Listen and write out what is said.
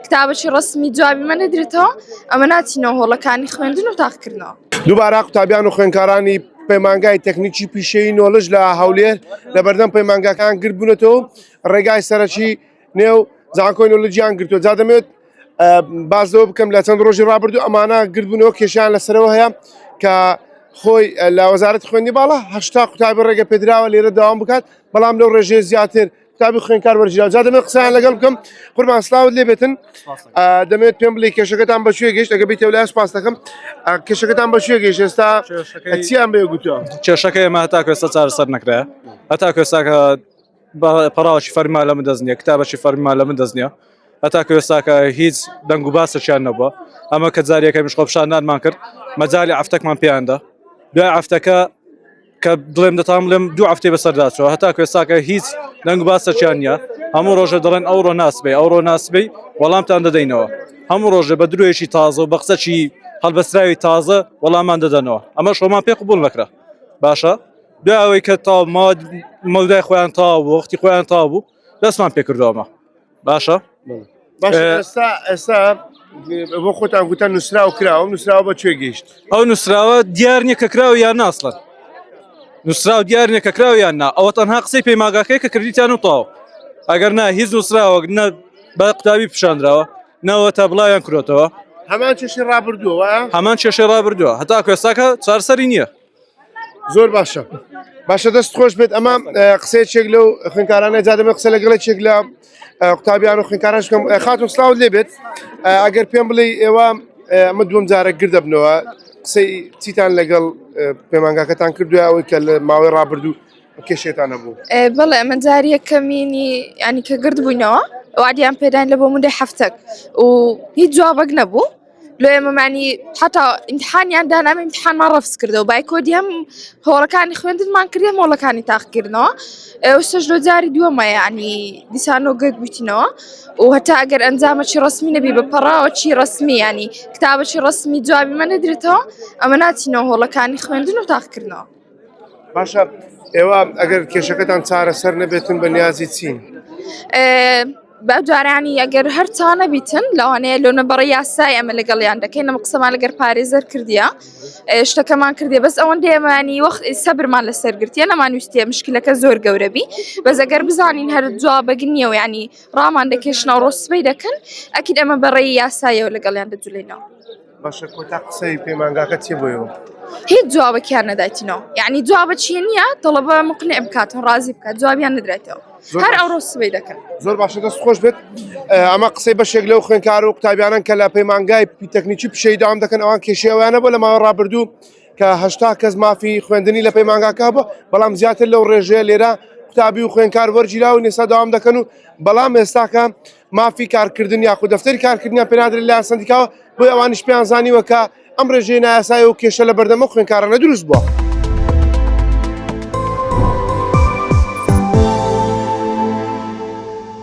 کتابەکی ڕسمی جوابی مە نەدرێتەوە ئەمە ناچینەوە هۆڵەکانی خوێندن و تاقکردنەوە. دووبارە قوتابیان و خوێندکارانی پەیمانگای تەکنیکی پیشەیی نۆڵج لە هەولێر لە بەردەم پەیمانگاکان گردبوونەتەوە و ڕێگای سەرەکی نێو زانکۆی نۆلجیان گرتووە جا دەمێت باس لەوە بکەم لە چەند ڕۆژی ڕابردوو ئەمانە گردبوونەوە کێشیان لەسەرەوە هەیە کە خۆی لە وەزارەت خوێندی باڵا هەشتا قوتابی ڕێگە پێدراوە لێرە داوام بکات بەڵام لەو ڕێژەیە زیاتر قوتابی خوێنکار وەرگیراوە جا دەمێت قسەیان لەگەڵ بکەم قوربان سلااوت لێ بێتن دەمێت پێم بڵێ کێشەکەتان بە کوێ گەشت ئەگە بیتەوە لای سپاس دەکەم کێشەکەتان بە کوێ گەشت ئێستا چیان بێ گوتووە کێشەکە ئێمە هەتا کوێستا چارەسەر نەکرایە هەتا کوێستاکە پەڕاوەکی فەرما لە من دەست نییە کتابەکی فەرما لە من دەست نییە هەتا کوێستاکە هیچ دەنگ و باسەکیان نەبووە ئەمە کە جاریەکە مش خۆپشاندانمان کرد مەجای هەفتەکمان پێیاندا دوای هەفتەکە کە بڵێم دەتان بڵێم دوو هەفتەی بەسەرداچوە هەتا کوێستاکە هیچ دەنگ و باسەکیان نییە هەموو ڕۆژە دەڵێن ئەوڕۆ ناسبەی ئەوڕۆ ناسبەی وەڵامتان دەدەینەوە هەموو ڕۆژە بە درۆیەکی تازە و بە قسەکی هەڵبەستراوی تازە وەڵامان دەدەنەوە ئەمە شۆمان پێ قبول نەکرا باشە دوای ئەوەی کە تاو مەودای خۆیان تاو بوو وەختی خۆیان تاو بوو دەستمان پێکردەوەمە باشە ئێستا ئێستا بۆ خۆتان گوتان نووسراو کراوە نووسراوە بە کوێ گەیشت ئەو نووسراوە دیار نییە کە کراوە یان ناسڵەن نووسراو دیار نییە کە کراوە یان نا ئەوە تەنها قسەی پەیماگاکەی کە کردیتان و تاو ئەگەر نا هیچ نووسراوە نە بە قوتابی پیشاندراوە نەوە تا بڵاویان کرۆتەوە هەمان کێشەی ڕابردووە هەمان کێشەی ڕابردووە هەتا کوێستاکە چارەسەری نییە زۆر باشە باشە دەست خۆش بێت ئەمە قسەیەک لەو خوێنکارانە جا دەمێ قسە لەگەڵ چێک لە قوتابیان و خوێنکارانش بکەم خاتون سلااوت لێ بێت ئەگەر پێم بڵێ ئێوە ئەمە دووەم جارە گردەبنەوە قسەی چیتان لەگەڵ پەیمانگاکەتان کردووە ئەوەی کە لە ماوەی ڕابردوو کێشێتان هەبوو بەڵێ ئەمە جاری یەکەمینی ینی کە گرد بووینەوە وادیان پێدان لە بۆ مدەی هەفتەک و هیچ جوابێک نەبوو لۆ ئێمەمانی حتا ئیمتحانیان دانام ئیمتحانمان ڕەفز کردەوە بایکۆدی هەم هۆڵەکانی خوێندنمان کردێ مۆڵەکانی تاقکردنەوە ئێوسش لۆ جاری دووەمە ینی دیسانۆ گرد بوویتنەوە و هەتا ئەگەر ئەنجامەکی ڕسمی نەبی بە پەڕاوە چی ڕسمی ینی کتابەکی ڕسمی جوابی مە نەدرێتەوە ئەمە ناچینەوە هۆڵەکانی خوێندن و تاقکردنەوە. باشە ئێوە ئەگەر کێشەکەتان چارەسەر نەبێتن بە نیازی چین؟ بە جارانی ئەگەر هەر چا نەبیتن لەوانەیە لۆنە بەڕێ یاسای ئەمە لەگەڵیان دەکەین ئەمە قسەمان لەگەر پارێزەر کردیە شتەکەمان کردێ بەس ئەوەندە ئێمانی وەخت سەبرمان لەسەر گرتیە نەمان ویستیە مشکلەکە زۆر گەورەبی بەس ئەگەر بزانین هەر جوابەک نییە و ینی ڕامان دەکێشنەوە ڕۆژ سبەی دەکەن ئەکید ئەمە بەڕێی یاسایەوە لەگەڵیان دەجولێنەوە. باشە کۆتا قسەی پەیمانگاکە چی بۆ ئێوە؟ هیچ جوابێکیان نەدایتینەوە یعنی جوابە چی نییە تەڵەبە مقنع بکاتن ڕازی بکات جوابیان نەدرێتەوە هەر ئەوڕۆ سبەی دەکەن زۆر باشە دەست خۆش بێت ئەمە قسەی بەشێک لەو خوێنکار و قوتابیانن کە لە پەیمانگای تەکنیکی پیشەی داوام دەکەن ئەوان کێشەوەیانە بۆ لە ماوە ڕابردوو کە هەشتا کەس مافی خوێندنی لە پەیمانگاکە بوو بەڵام زیاتر لەو ڕێژەیە لێرە قوتابی و خوێنکار وەرگیرا و نێستا داوام دەکەن و بەڵام ئێستاکە مافی کارکردن یاخود دەفتەری کارکردنیان پێنادرێت لایەن سەندیکاوە بۆیە ئەوانیش پێیان زانیوە کە ئەم ڕێژەیە نایاسایی و کێشە لە بەردەم ئەو خوێندکارانە دروست بووە.